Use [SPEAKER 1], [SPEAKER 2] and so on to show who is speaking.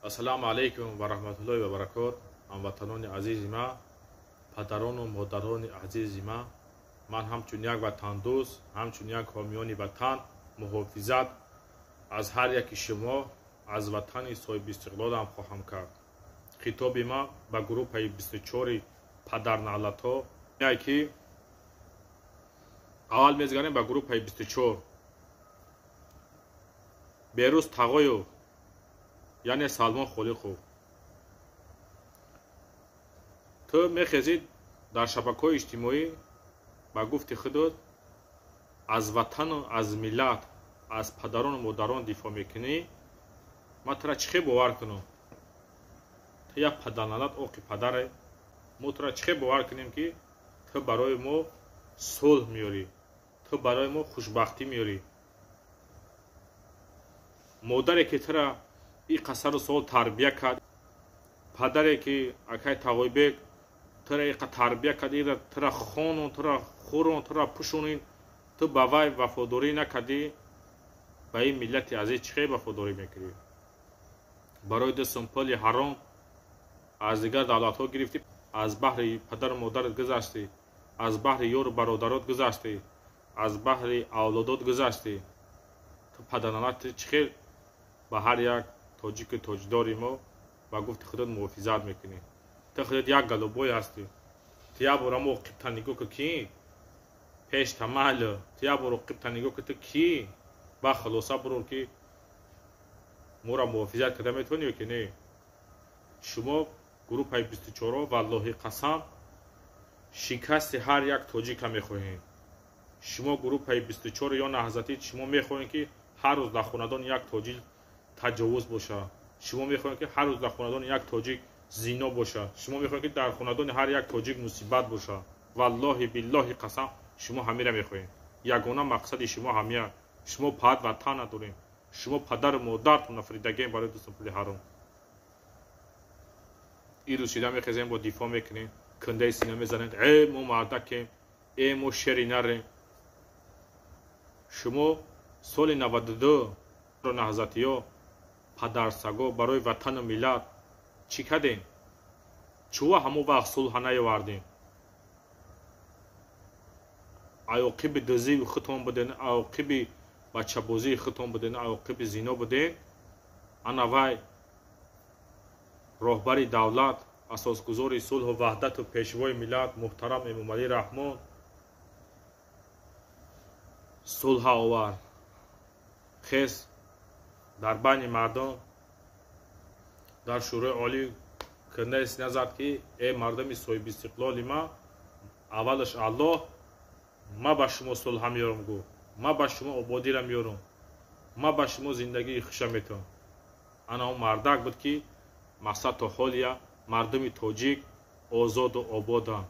[SPEAKER 1] Ассалому алайкум ва раҳматуллоҳи ва баракот. Ҳамватанони азизи ма, падарону модарони азизи ма, ман ҳамчун як ватандӯст, ҳамчун як ҳомиёни ватан, муҳофизат аз ҳар яки шумо, аз ватани соҳибистиқлолам хоҳам кард. Хитоби ма ба группаи 24 падарналатҳо ки аввал мезгарем ба группаи 24. Берӯз Тағоев, яъне Салмон Холиқов, ту мехезӣ дар шабакаҳои иҷтимоӣ ба гуфти худот аз ватану аз миллат, аз падарону модарон дифоъ мекунӣ. Ман тура чӣ хел бовар кунам? Ту як падарналат, оқи падаре. Мо тура чӣ хел бовар кунем, ки ту барои мо сулҳ меёрӣ, ту барои мо хушбахтӣ меёрӣ? Модаре ки тура и қасару сол тарбия кард, падаре ки акай Тағойбек тура иқа тарбия кард, тура хонун, тура хӯрон, тура пӯшонин, ту ба вай вафодорӣ накардӣ, ба ин миллати азиз чӣ хел вафодорӣ мекунӣ? Барои ду сум пули ҳаром аз дигар давлатҳо гирифтӣ, аз баҳри падару модарат гузаштӣ, аз баҳри ёру бародарот гузаштӣ, аз баҳри авлодот гузаштӣ. Ту падарналат чӣ хел ба ҳар як тоҷику тоҷдори мо ба гуфти худот муҳофизат мекунӣ? Ту худот як галубой ҳастӣ. Ту як бора мо қибта нигоҳ ку, ки пеш тамаҳл, ту як бор қибта нигоҳ ку, ту кӣ? Ба хулоса бурор, ки моро муҳофизат карда метавонӣ ё ки не? Шумо группаи 24, валлоҳи қасам, шикасти ҳар як тоҷика мехоҳем. Шумо группаи 24 ё наҳзатӣ, шумо мехоҳем, ки ҳар рӯз дар хонадони як тоҷик таҷовуз бошад. Шумо мехоҳем, ки ҳар рӯз дар хонадони як тоҷик зино бошад. Шумо мехоҳем, ки дар хонадони ҳар як тоҷик мусибат бошад. Валлоҳи биллоҳи қасам, шумо ҳамира мехоҳем. Ягона мақсади шумо ҳамия. Шумо пад ватан надорем. Шумо падару модартон нафридагем барои ду сум пули ҳаром. Ин рӯз шида мехезем, бо дифоъ мекунем, кундаи сина мезанем: э, мо мардакем, э, мо шери нарем. Шумо соли 92 наҳзатиё, падарсаго, барои ватану миллат чӣ кардем? Чува ҳамон вақт сулҳа наёвардем? Аёқиби дузии худтон буден, аёқиби бачабозии худтон буден, аёқиби зино буден. Ана вай роҳбари давлат, асосгузори сулҳу ваҳдату пешвои миллат муҳтарам Эмомалӣ Раҳмон сулҳа овард. Хес дар байни мардум дар Шӯрои Олӣ кундаи сина зад, ки э мардуми соҳибистиқлоли ма, аввалаш Аллоҳ, ма ба шумо сулҳа меёрам, гуфт, ма ба шумо ободира меёрам, ма ба шумо зиндагии хуша метавам. Ана он мардак буд, ки мақсад то ҳолия мардуми тоҷик озоду ободанд.